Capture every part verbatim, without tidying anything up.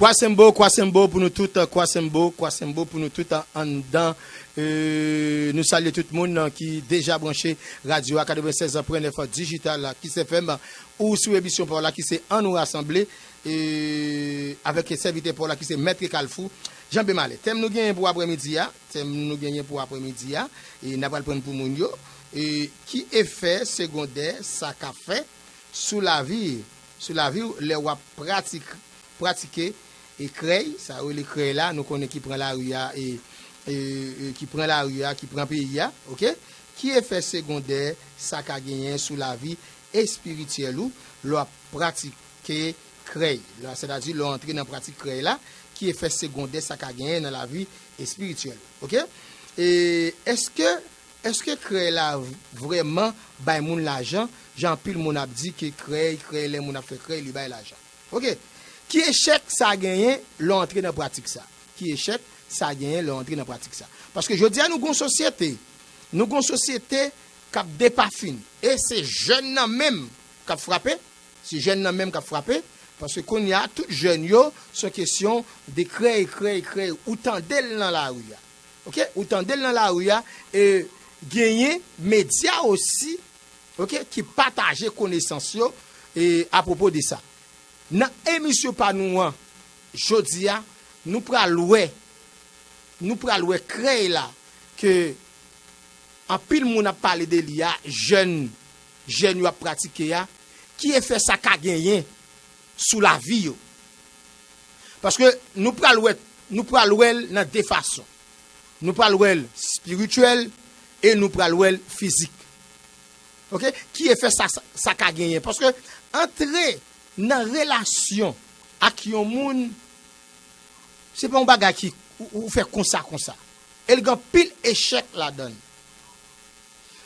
Kwasenbo, kwasenbo pou nou tout, kwasenbo, kwasenbo pou nou tout anndan. E, nou salye tout moun ki deja branche radyo a katrevennsèz pwen nèf dijital Kiss F M ou sou emisyon pa w la ki se An Nou Rasanble, e, avèk sèvitè pa w la ki se Mèt Kalfou, Jan B. Malè. Tèm nou genyen pou aprèmidi a, tèm nou genyen pou aprèmidi a, e n a pral pran pou moun yo, e, ki efè segondè sa ka fè sou lavi, sou lavi w lè w ap pratik, pratike, e, krèy, sa yo rele krèy la, nou konnen ki pran lari a, e, e, e, ki pran lari a, ki pran peyi a, oke? Ki efè segondè sa ka genyen sou lavi espirityèl ou lè w ap pratike krèy? Lè, sètadi, lè w antre nan pratik krèy la, ki efè segondè sa ka genyen nan lavi espirityèl ou, oke? E èske, èske krèy la vrèman bay moun lajan, jan anpil moun ap di ke krèy, krèy, lè moun ap fè krèy, li bay lajan? Oke. Ki echèk sa genyen lè w antre nan pratik sa? Ki echèk sa genyen lè w antre nan pratik sa? Paske jodi a nou gon sosyete, nou gon sosyete k ap depafini. E se jèn nan menm k ap frape, se jèn nan menm k ap frape, paske kounye a, tout jèn yo, se yon kesyon de krèy, krèy, krèy, ou tande l nan lari a. Oke? Ou tande l nan lari a, e genyen medya osi, oke, ki pataje konesans yo, e apwopo de sa. Nan emisyon pa nou an, jodi a, nou pral wè, nou pral wè krèy la ke anpil moun ap pale de li a, jèn, jèn yo ap pratike a, ki efè sa ka genyen sou lavi yo. Paske nou pral wè, nou pral wè l nan de fason. Nou pral wè l espirityèl e nou pral wè l fizik. Oke? Ki efè sa, sa, sa ka genyen? Paske antre nan relasyon ak yon moun, se pa yon bagay ki ou, ou fè konsa, konsa. E l gen anpil echèk ladan l.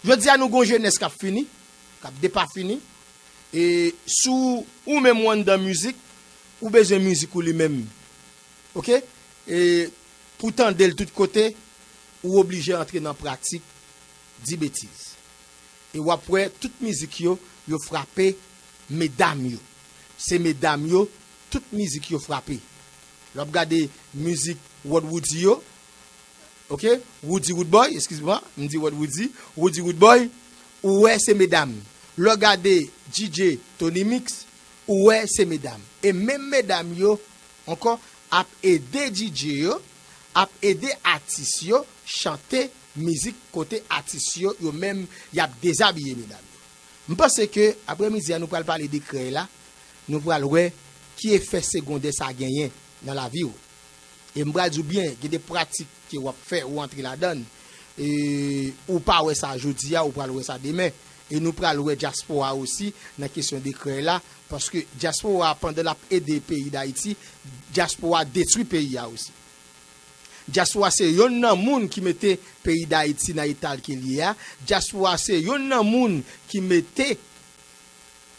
Jodi a, nou gon jenès k ap fini, k ap depafini. E si w menm ou anndan mizik, ou bezwen mizik ou li menm. Oke? E pou tande l tout kote, ou oblije antre nan pratik di betiz. E w ap wè tout mizik yo, yo frape medam yo. Se medam yo, tout mizik yo frape. Lè w ap gade mizik Rod Woody yo, oke? Woody Woodboy, eskize mwa, m di Rod Woody, Woody Woodboy, ou wè se medam. Lè w gade D J Tony Mix, ou wè se medam. E menm medam yo, ankò, ap ede D J yo, ap ede atis yo chante mizik kote atis yo, yo menm, y ap dezabiye medam yo. M panse ke aprèmidi a, nou pral pale de krèy la, nou pral wè ki efè segondè sa genyen nan lavi w. E m pral di w byen, gen de pratik ke w ap fè, ou antre ladan l, e ou pa wè sa jodi a, ou pral wè sa demen. E nou pral wè dyaspora osi nan kesyon de krèy la, paske dyaspora, pandan l ap ede peyi Dayiti, dyaspora detwi peyi a osi. Dyaspora se yonn nan moun ki mete peyi Dayiti nan eta l ke l ye a. Dyaspora se yonn nan moun ki mete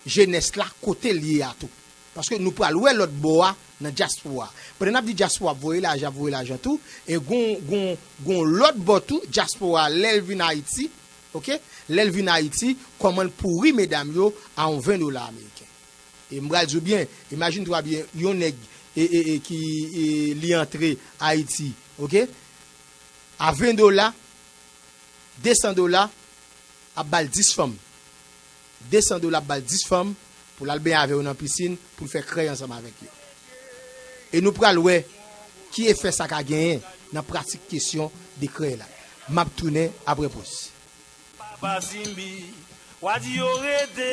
jenès la kote l ye a tou. Paske nou pral wè lòt bò a nan dyaspora. Pandan n ap di dyaspora ap voye lajan, ap voye lajan tou, e gon, gon, gon lòt bò tou, dyaspora lè l vin Ayiti, oke? Lè l vin Ayiti, kòman l pouri medam yo a yon ven dola ameriken. E m pral di w byen, imajine twa byen, yon nèg e, e, e, ki e, li antre Ayiti, oke? A ven dola, de san dola, ap ba l dis fanm. De san dola ap ba l dis fanm pou l al benyen avè yo nan pisin, pou l fè krèy ansanm avèk yo. E nou pral wè ki efè sa ka genyen nan pratik kesyon de krèy la. M ap tounen apre poz. Papa Simbi, w a di yo rete,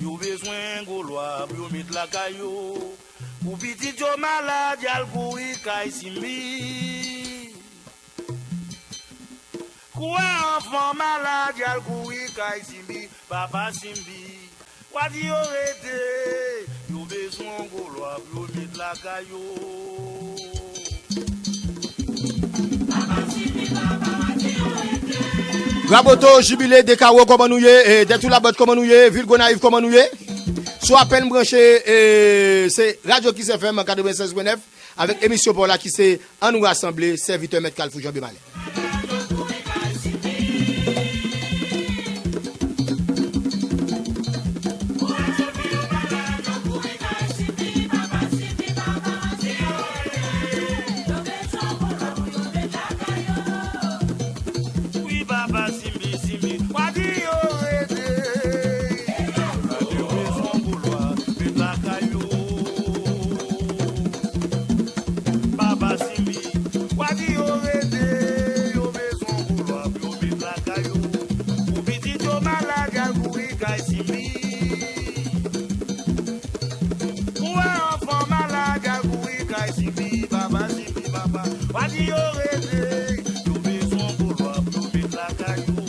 yo bezwen gwo lwa pou yo met lakay yo. Pou pitit yo malad, y al kouri kay Simbi. Kouwè anfan malad, y al kouri kay Simbi, papa Simbi. W a di yo rete, yo bezwen gwo lwa pou yo met lakay yo. Raboto, Jibile, Dekawo, kòman nou ye? E, Dètou Labòt, kòman nou ye? Vil Gonayiv, kòman nou ye? Si w apèn branche, e, se Radyo Kiss F M katrevennsèz pwen nèf. Avèk emisyon pa w la ki se An Nou Rasanble, sèvitè Mèt Kalfou Jan B. Malè. Papa, pa di yo rete, yo bezwen gwo lwa pou yo viv lakay yo.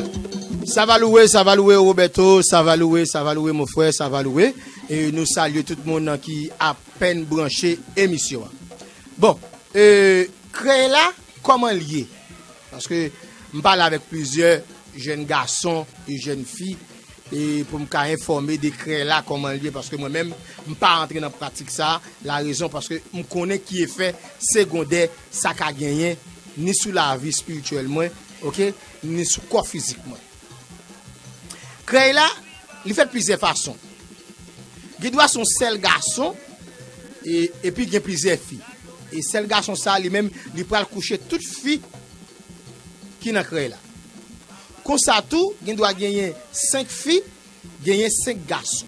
Sa va louwe, sa va louwe Roberto, sa va louwe, sa va louwe mon frè, sa va louwe. E nou salye tout moun ki apèn branche emisyon an. Bon, e, krèy la, kòman l ye? Paske m pale avèk plizyè jèn gason e jèn fi e pou m ka enfòme de krèy la kòman l ye, paske mwen menm, m pa antre nan pratik sa, la rezon paske m konnen ki efè segondè sa ka genyen ni sou lavi espirityèl mwen, oke, ni sou kò fizik mwen. Krèy la, li fèt plizyè fason. Gen dwa se yon sèl gason, e, epi gen plizyè fi. E sèl gason sa, li menm, li pral kouche tout fi ki nan krèy la. Konsa tou, gen dwa genyen senk fi, genyen senk gason.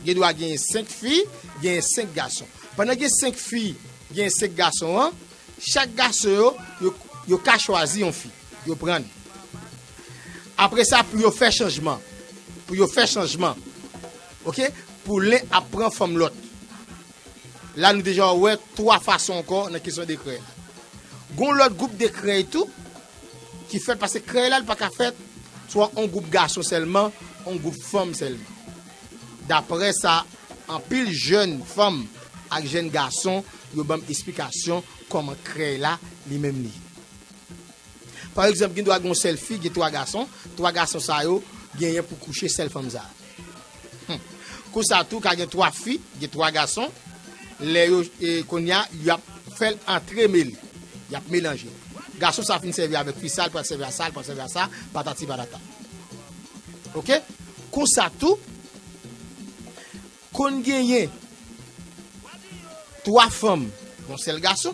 Gen dwa genyen senk fi, genyen senk gason. Pandan gen senk fi, genyen senk gason an, chak gason yo, yo, yo ka chwazi yon fi. Yo pran. Apre sa, pou yo fè chanjman. Pou yo fè chanjman. Oke? Pou len ap pran fanm lòt. La, nou deja wè twa fason ankò nan kesyon de krèy la. Gon lòt gwoup de krèy tou ki fèt, paske krèy la, li pa ka fèt swa on gwoup gason sèlman, on gwoup fanm sèlman. Daprè sa, anpil jèn fanm ak jèn gason, yo ban m esplikasyon kòman krèy la, li menm li ye. Pa egzanp, gen dwa gen yon sèl fi, gen twa gason, twa gason sa yo genyen pou kouche sèl fanm sa. Hmm. Konsa tou, ka gen twa fi, gen twa gason, lè yo, e, kounye a, y ap fè l antremele, y ap melanje. Gason sa fin sèvi avèk fi sa, l pral sèvi a sa, l pral sèvi a sa, patati patata. Oke? Konsa tou, konn genyen twa fanm, yon sèl gason,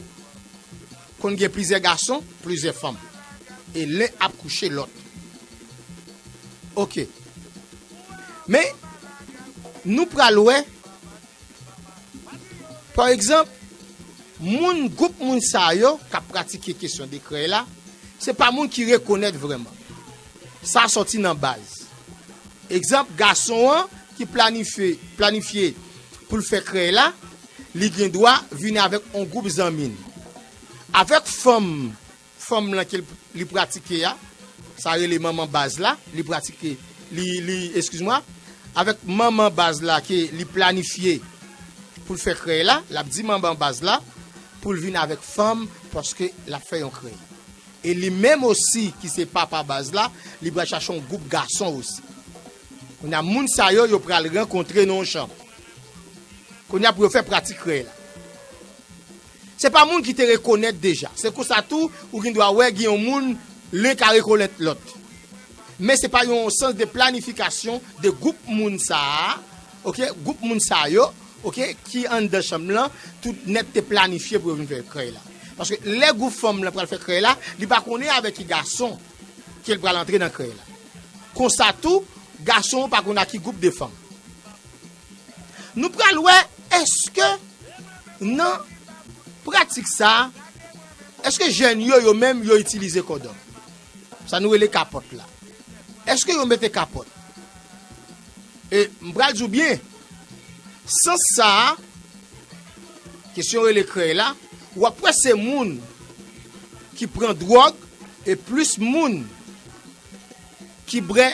konn gen plizyè gason, plizyè fanm. E len ap kouche lòt. Oke. Men, nou pral wè, pa egzanp, moun, gwoup moun sa yo k ap pratike kesyon de krèy la, se pa moun ki rekonèt vrèman. Sa sòti nan baz. Egzanp, gason an ki planifye, planifye pou l fè krèy la, li gen dwa vini avèk on gwoup zanmi l. Avèk fanm, fanm lan ke l, li pratike a, sa rele manman baz la, li pratike, li, li, eskiz mwa, avèk manman baz la ke li planifye pou l fè krèy la, l ap di manman baz la pou l vin avèk fanm paske l ap fè yon krèy. E li menm osi ki se papa baz la, li pral chache yon gwoup gason osi. Kounye a, moun sa yo, yo pral rankontre nan yon chanm. Kounye a, pou yo fè pratik krèy la. Se pa moun ki te rekonèt deja. Se konsa tou, ou gen dwa wè gen yon moun, len ka rekonèt lòt. Men se pa yon sans de planifikasyon de gwoup moun sa a, oke, gwoup moun sa yo, oke, ki anndan chanm lan, tout nèt te planifye pou yo vin fè krèy la. Paske lè gwoup fanm lan pral fè krèy la, li pa konnen avèk ki gason ke l pral antre nan krèy la. Konsa tou, gason an pa konn ak ki gwoup de fanm. Nou pral wè, èske nan pratik sa a, èske jèn yo, yo menm, yo itilize kondòm? Sa nou rele kapòt la. Èske yo mete kapòt? E m pral di w byen, sans sa a, kesyon rele krèy la, w ap wè se moun ki pran dwòg e plis moun ki bwè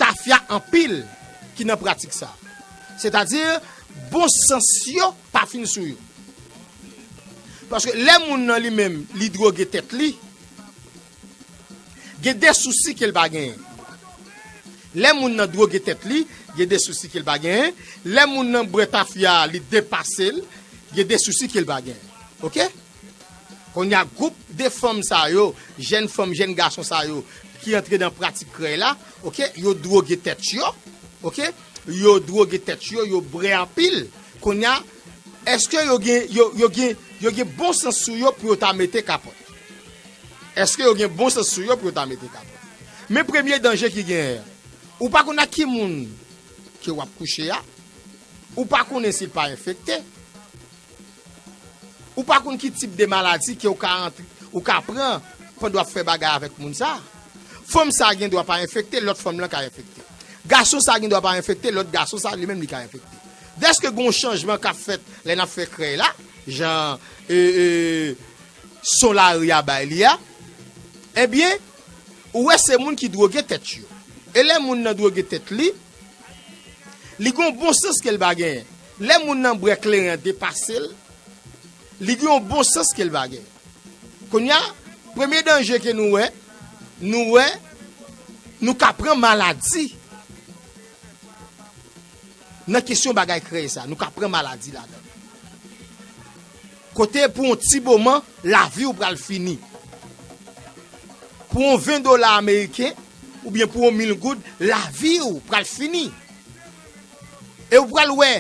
tafya anpil ki nan pratik sa. Sètadi, bon sans yo pa fin sou yo. Paske lè moun nan li menm, li dwoge tèt li, gen de sousi ke l pa genyen. Lè moun nan dwoge tèt li, gen de sousi ke l pa genyen. Lè moun nan bwè tafya, li depase l, gen de sousi ke l pa genyen. Oke? Kounye a, gwoup de fanm sa yo, jèn fanm, jèn gason sa yo, ki antre nan pratik krèy la, oke, yo dwoge tèt yo, oke, yo dwoge tèt yo, yo bwè anpil. Kounye a, èske yo gen, yo, yo gen, yo gen bon sans sou yo pou yo ta mete kapòt? Èske yo gen bon sans sou yo pou yo ta mete kapòt? Men premye danje ki genyen an, ou pa konn ak ki moun ke w ap kouche a, ou pa konnen si l pa enfekte, ou pa konn ki tip de maladi ke w ka antre, ou ka pran pandan w ap fè bagay avèk moun sa. Fanm sa gen dwa pa enfekte, lòt fanm lan ka enfekte. Gason sa gen dwa pa enfekte, lòt gason sa li menm li ka enfekte. Dèske gen yon chanjman k ap fèt lè n ap fè krèy la, jan, e, e, son lari a bay li a, ebyen, ou wè se moun ki dwoge tèt yo. E lè moun nan dwoge tèt li, li gen yon bon sans ke l pa genyen. Lè moun nan bwè kleren an depase l, li gen yon bon sans ke l pa genyen. Kounye a, premye danje ke nou wè, nou wè, nou ka pran maladi nan kesyon bagay krèy sa, nou ka pran maladi ladan. Kote pou yon ti moman, lavi w pral fini. Pou yon ven dola ameriken, oubyen pou yon mil goud, lavi w pral fini. E w pral wè,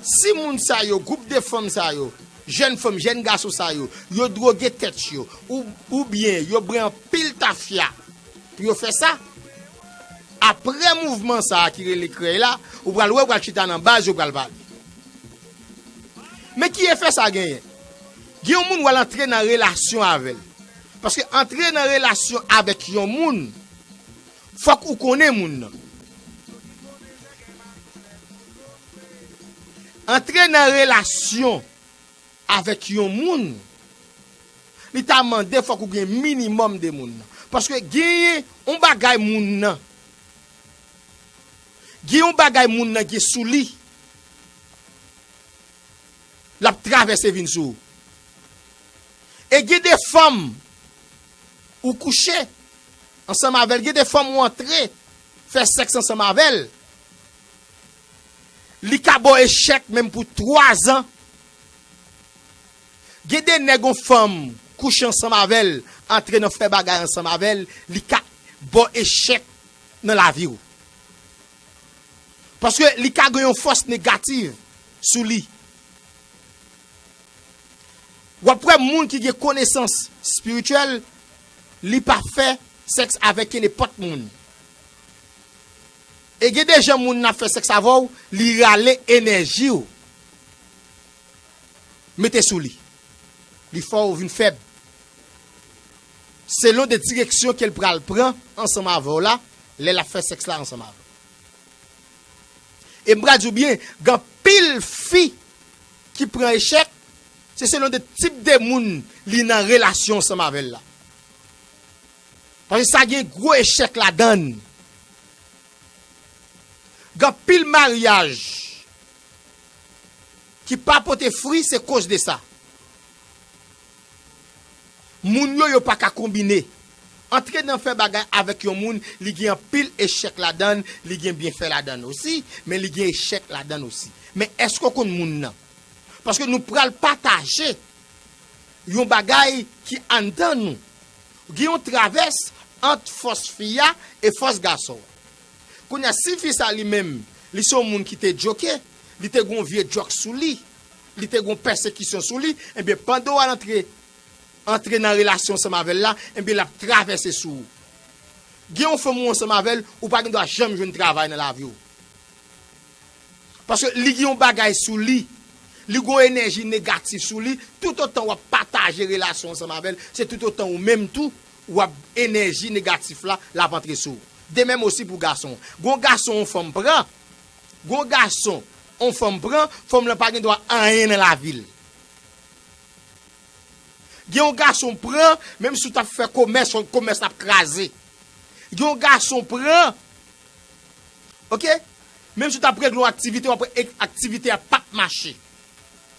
si moun sa yo, gwoup de fanm sa yo, jèn fanm, jèn gason sa yo, yo dwoge tèt yo, ou, oubyen yo bwè anpil tafya pou yo fè sa, apre mouvman sa a ki rele krèy la, ou pral wè, ou pral chita nan baz, yo pral pale. Men ki efè sa genyen? Gen yon moun w al antre nan relasyon avè l. Paske antre nan relasyon avèk yon moun, fòk ou konnen moun nan. Antre nan relasyon avèk yon moun, li ta mande fòk ou gen minimòm de moun nan. Paske genyen yon bagay moun nan, gen yon bagay moun nan gen sou li, l ap travèse vin sou ou. E gen de fanm ou kouche ansanm avè l, gen de fanm ou antre fè sèks ansanm avè l, li ka ba w echèk menm pou twa zan. Gen de nèg yon fanm kouche ansanm avè l, antre nan fè bagay ansanm avè l, li ka ba w echèk nan lavi w. Paske li ka gen yon fòs negatif sou li. W ap wè moun ki gen konesans espirityèl, li pa fè sèks avèk nenpòt moun. E gen de jan moun nan ap fè sèks avè w, li rale enèji w. Mete sou li. Li fè w vin fèb. Selon de direksyon ke l pral pran ansanm avè w la, lè l ap fè sèks la ansanm avè w. E m pral di w byen, gen anpil fi ki pran echèk, se selon de tip de moun li nan relasyon ansanm avè l la. Paske sa gen gwo echèk ladan l. Gen anpil maryaj ki pa pote fwi, se koz de sa. Moun yo, yo pa ka konbine. Antre nan fè bagay avèk yon moun, li gen anpil echèk ladan l, li gen byenfè ladan l osi, men li gen echèk ladan l osi. Men èske w konn moun nan? Paske nou pral pataje yon bagay ki anndan nou. Gen yon travès ant fòs fi a e fòs gason an. Kounye a, si fi sa li menm, li se yon moun ki te djoke, li te gen yon vye djòk sou li, li te gen yon pèsekisyon sou li, ebyen, pandan w al antre, antre nan relasyon ansanm avè l la, ebyen, l ap travèse sou ou. Gen yon fanm ou ansanm avè l, ou pa gen dwa janm jwenn travay nan lavi w. Paske li gen yon bagay sou li. Li gen yon enèji negatif sou li. Toutotan w ap pataje relasyon ansanm avè l, se toutotan ou menm tou, w ap enèji negatif la, l ap antre sou ou. De menm osi pou gason. Gen yon gason yon fanm pran, gen yon gason yon fanm pran, fanm lan pa gen dwa anyen nan lavi l. Gen yon gason pran, menm si w t ap fè komès, komès la ap kraze. Gen yon gason pran, oke? Menm si w t ap regle yon aktivite, w ap wè aktivite a p ap mache.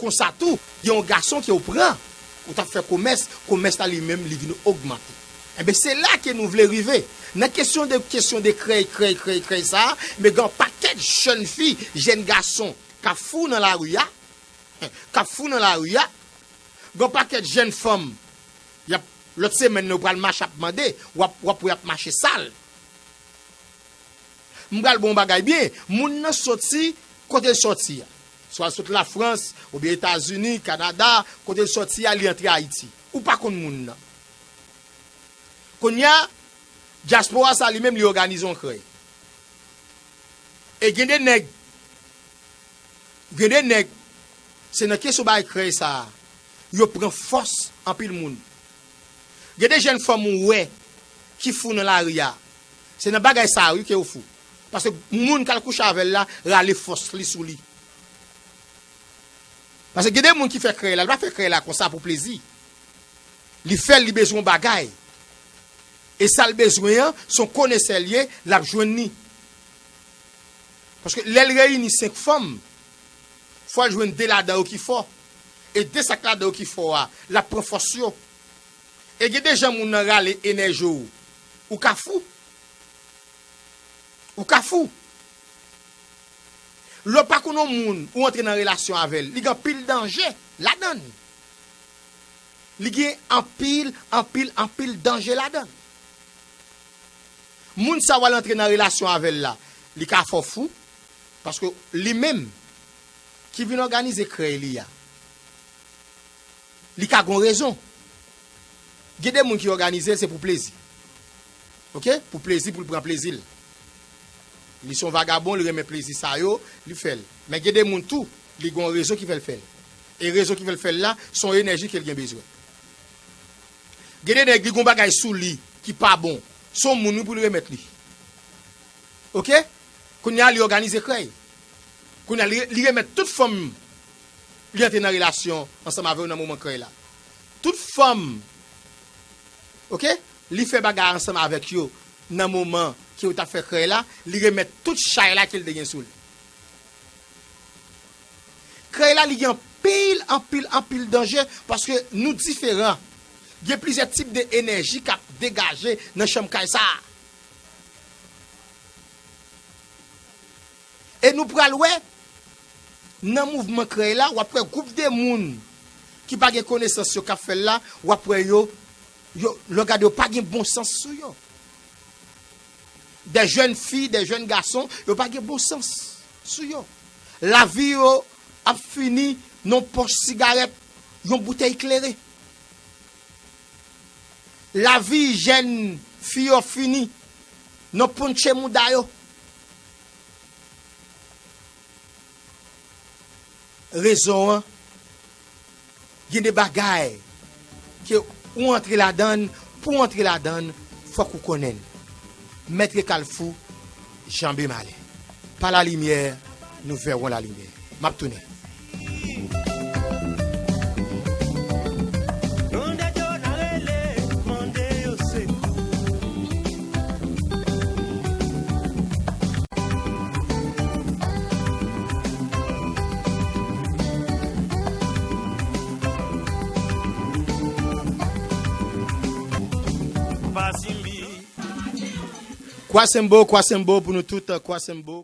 Konsa tou, gen yon gason ke w pran, ou t ap fè komès, komès la li menm, li vin ogmante. Enben, se la ke nou vle rive. Nan kesyon de, kesyon de krèy, krèy, krèy, krèy sa a, men gen yon pakèt jèn fi, jèn gason, k ap fou nan lari a, k ap fou nan lari a, gen yon pakèt jèn fanm, y ap, lòt semèn, yo pral mache ap mande, w ap, w ap wè y ap mache sal. M pral ba w yon bagay byen, moun nan soti kote l soti a. Swa l sot Lafrans, oubyen Etazini, Kanada, kote l soti a, li antre Ayiti. Ou pa konn moun nan. Kounye a, dyaspora sa li menm, li òganize yon krèy. E gen de nèg, gen de nèg, se nan kesyon bagay krèy sa a, yo pran fòs anpil moun. Gen de jèn fanm ou wè ki fou nan lari a. Se nan bagay sa a, wi, ke yo fou. Paske moun k al kouche avè l la, rale fòs li sou li. Paske gen de moun ki fè krèy la, li pa fè krèy la konsa pou plezi. Li fè l, li bezwen yon bagay. E sa l bezwen an, se yon konesè l ye, l ap jwenn li. Paske lè l reyini senk fanm, fò l jwenn de ladan yo ki fò. E de sa k ladan yo ki fò a, l ap pran fòs yo. E gen de jan moun nan rale enèji w, ou ka fou. Ou ka fou. Lè w pa konn yon moun, ou antre nan relasyon avè l, li gen anpil danje ladan l. Li gen anpil, anpil, anpil danje ladan l. Moun sa w al antre nan relasyon avè l la, li ka fè w fou, paske li menm ki vin òganize krèy li a, li ka gon rezon. Gen de moun ki òganize l, se pou plezi. Oke? Pou plezi, pou l pran plezi l. Li se yon vagabon, li renmen plezi sa yo, li fè l. Men gen de moun tou, li gon rezon ki fè l fè l. E rezon ki fè l fè l la, se yon enèji ke l gen bezwen. Gen de nèg, li gon bagay sou li ki pa bon. Se yon moun wi pou l remèt li. Oke? Kounye a, li òganize krèy. Kounye a, li, li remèt tout fanm li antre nan relasyon ansanm avè yo nan moman krèy la. Tout fanm, oke, li fè bagay ansanm avèk yo nan moman ke yo t ap fè krèy la, li remèt tout chay la ke l te gen sou li. Krèy la, li gen anpil, anpil, anpil danje paske nou diferan. Gen plizyè tip de enèji k ap degaje nan chanm kay sa a. E nou pral wè, nan mouvman krèy la, w ap wè gwoup de moun ki pa gen konesans yo k ap fè l la, w ap wè yo, yo, lè w gade yo pa gen bon sans sou yo. De jèn fi, de jèn gason, yo pa gen bon sans sou yo. Lavi yo ap fini nan pòch sigarèt, yon boutèy klere. Lavi jèn fi yo fini nan ponche mouda yo. Rezon an, gen de bagay ke ou antre ladan l, pou w antre ladan l, fòk ou konnen l. Mètre Kalfou, Janbe Malè. Par la lumière, nous verrons la lumière. M ap tounen. Kwasenbo, kwasenbo pou nou tout, kwasenbo.